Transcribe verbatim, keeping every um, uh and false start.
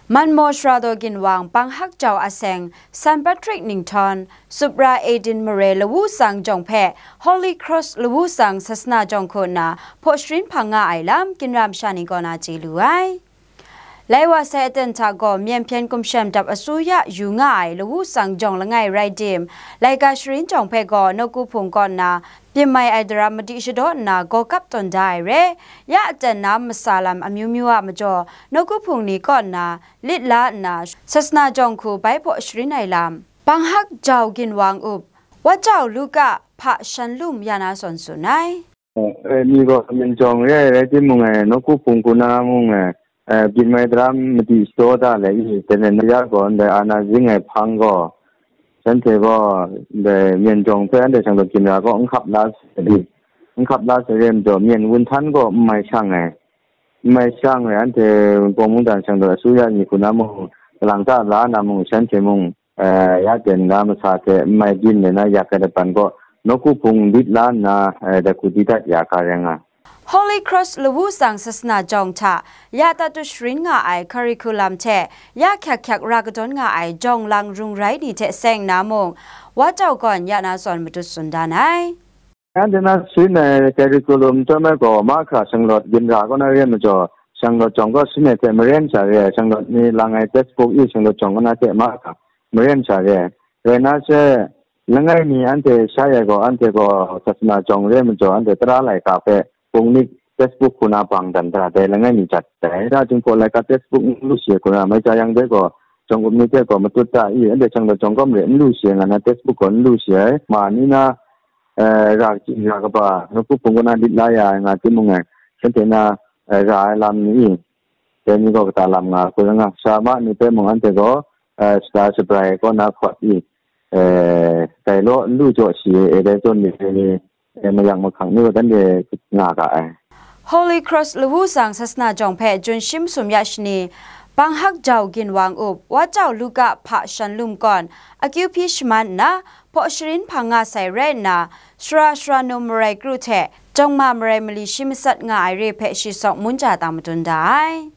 Manmaw Sara Daw Ginwang, Panghak Jau Aseng, San Patrick Ninghtawng, Supra Edin Mare lawu tsang jawng hpe Holy Cross lawu tsang sasana jawng hku nna hpaw sharin hpang nga ai lam, ginra masha ni kaw na chye lu ai. Lai wa sai aten hta gaw, myen hpyen gumshem dap asuya yu nga ai lawu tsang jawng langai rai tim, laika sharin jawng hpe gaw nawku hpung kaw nna, byin mai ai daram madi shadaw nna, gaw kap tawn da ai re. Ya aten na masa lam amyu myu a majaw, nawku hpung ni kaw nna, lit la nna, sasana jawng hku bai hpaw sharin ai lam, Panghak Jau Ginwang Up, Wa Jau Luka hpa shan lum ya na zawn tsun ai. Eh, mi gaw myen jawng re ai rai timung, eh, nawku hpung hku na mung, eh, eh, byin mai daram madi shadaw da le i, tene na ya gaw ndai ana zing ai hpang gaw, shanhte gaw ndai myen jawng hpe anhte shang taw ginra gaw n hkap la sai, n hkap la sai re majaw, myen wun htan gaw n mai shang ai, n mai shang ai, anhte Wunpawng mungdan shang taw asuya ni hku na mung, kalang ta la na mung, shanhte mung, eh, ya ten ga masa hte n mai byin le na yak ai laban gaw, nawku hpung lit la nna, eh, dai hku di dat ya ga rai nga. Holy Cross lawu tsang sasana jawng hta ya tatu sharin nga ai curriculum hte ya hkyak hkyak ra kadawn nga ai jawng lang rung rai ni hte seng na mung, Wa Jau gawn ya na zawn matut tsun dan ai. Anhte na sharin ai curriculum chyawm ai gaw, mahkra shanglawt ginra kaw na re ai majaw, shanglawt jawng gaw sharin ai hte maren sha re ai, shanglawt ni lang ai textbook i shanglawt jawng kaw na hte mahkra maren sha re ai. Rai na she, langai mi anhte shai ai gaw, anhte gaw sasana jawng re ai majaw, anhte tara laika hpe pungnik textbook hku na bang dan da, dai langai mi jat dai. Da Jinghpaw laika textbook n lu shi ai hku na, mai ca yang dai gaw, jawng up ni hte gaw matut ta i, anhte shanglawt jawng gaw mare n lu shi ai nga na, textbook gaw n lu shi ai, ma ni na, eh, ra, ra kaba, nawku hpung kaw na lit la ya ai nga timung, eh, shanhte na, eh, ra ai lam ni i, dai ni gaw kata lam nga hku rai nga, sara ma ni hpe mung anhte gaw, eh, shada shabrai kaw na hkawt i, eh, dai law n lu jaw shi ai, dai zawn ni, eh, mayak mahkang ni gaw dan de nga ga ai. Holy Cross lawu tsang sasana jawng hpe jun shi masum ya shani, Panghak Jau Ginwang Up, Wa Jau Luka hpa shan lum kawn, akyu hpyi shaman nna, hpaw sharin hpang nga sai rai nna, sara sara num marai kru hte, jawng ma marai mali shi matsat nga ai re hpe shi sawk mun ja tang madun da ai.